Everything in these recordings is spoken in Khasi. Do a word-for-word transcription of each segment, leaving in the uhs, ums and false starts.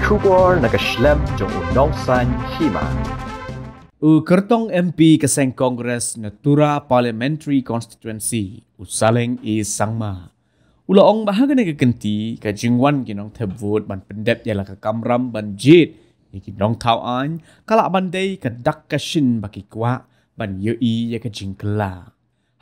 Khubor na ka shlem jong u nongsan hima. U kyrtong M P ka seng Congress na Tura Parliamentary Constituency, u Saleng A Sangma, u la ong ba ha kane ka kynti ka jingwan ki nongthep vote ban pyndep ïa la ka kamram ban jied ïa ki nongthaw aiñ ka lah ban dei ka dak ka shin ba ki kwah ban ïohi ïa ka jingkylla.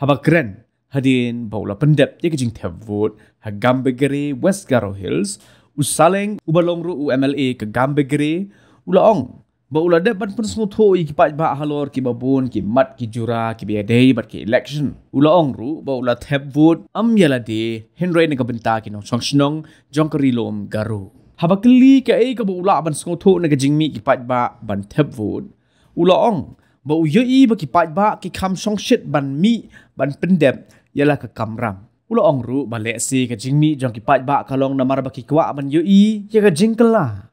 Haba kren hadien ba u la pyndep ïa ka jingthep vote ha Gambegre, West Garo Hills, u Saleng, uba long ruh u M L A ka Gambegre, u la ong ba u la dep ban pynsngewthuh ïa ki paidbah halor kiba bun ki mat ki jura kiba ïadei bad ki election. U la ong ruh ba u la thep vote ym ïa lade, hynrei na ka bynta ki nongshong shnong jong ka Ri Lum Garo. Haba kylli kaei kaba u lah ban sngewthuh na ka jingmih ki paidbah ban thep vote, u la ong ba u ïohi ba ki paidbah ki kham shongshit ban mih ban pyndep ïa la ka kamram. U la ong ruh ba lehse ka jingmih jong ki paidbah ka long namar ba ki kwah ban ïohi ïa ka jingkylla.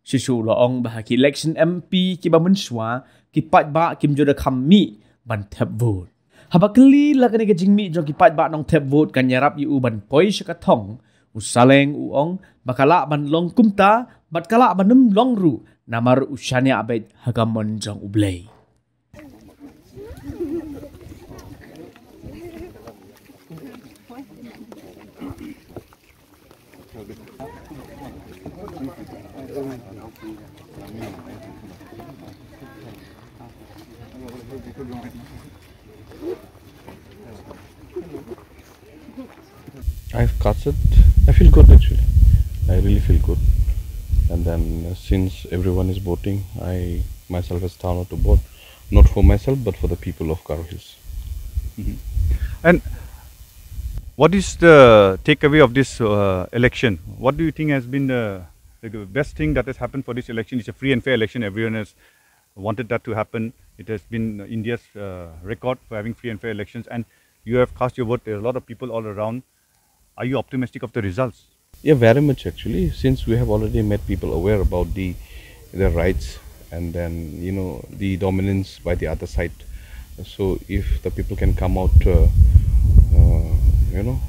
Shisha u la ong ba ha ki election M P kiba mynshuwa ki paidbah kim ju da kham mih ban thep vote. Haba kylli la kane ka jingmih jong ki paidbah nongthep vote kan ïarap ïa u ban poi sha ka thong, u Saleng u ong ba ka lah ban long kumta bad ka lah ban ym long ruh namar u shaniah beit ha ka mon jong U Blei. I've cast it. I feel good actually. I really feel good. And then uh, since everyone is voting, I myself has turned out to vote. Not for myself, but for the people of Garo Hills. And what is the takeaway of this uh, election? What do you think has been the, the best thing that has happened for this election? It's a free and fair election. Everyone has wanted that to happen. It has been India's uh, record for having free and fair elections. And you have cast your vote. There's a lot of people all around. Are you optimistic of the results? Yeah, very much actually, since we have already made people aware about the their rights and then you know the dominance by the other side. So if the people can come out, uh, uh, you know,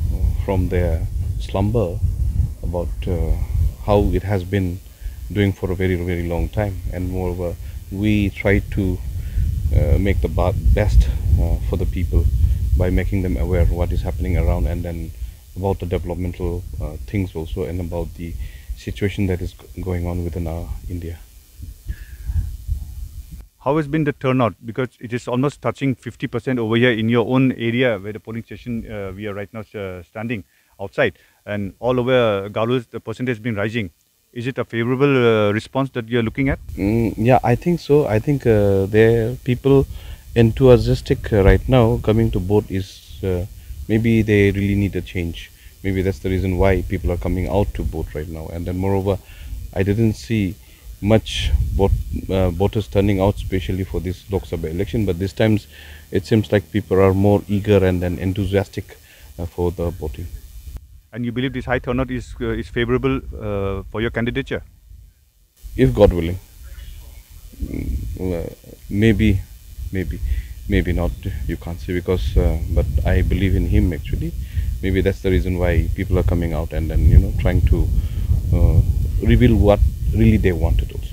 from their slumber about uh, how it has been doing for a very very long time, and moreover, we try to uh, make the ba- best uh, for the people by making them aware what is happening around, and then about the developmental uh, things also, and about the situation that is g- going on within our India. How has been the turnout? Because it is almost touching fifty percent over here in your own area where the polling station uh, we are right now uh, standing outside. And all over Garos, the percentage has been rising. Is it a favorable uh, response that you're looking at? Mm, yeah, I think so. I think uh, there people enthusiastic uh, right now coming to vote is uh, maybe they really need a change. Maybe that's the reason why people are coming out to vote right now. And then moreover, I didn't see much vote, uh, voters turning out specially for this Lok Sabha election. But this times, it seems like people are more eager and then enthusiastic uh, for the voting. And you believe this high turnout is uh, is favorable uh, for your candidature? If God willing. Mm, uh, maybe, maybe, maybe not. You can't say because, uh, but I believe in Him actually. Maybe that's the reason why people are coming out and then you know trying to uh, reveal what really they wanted also.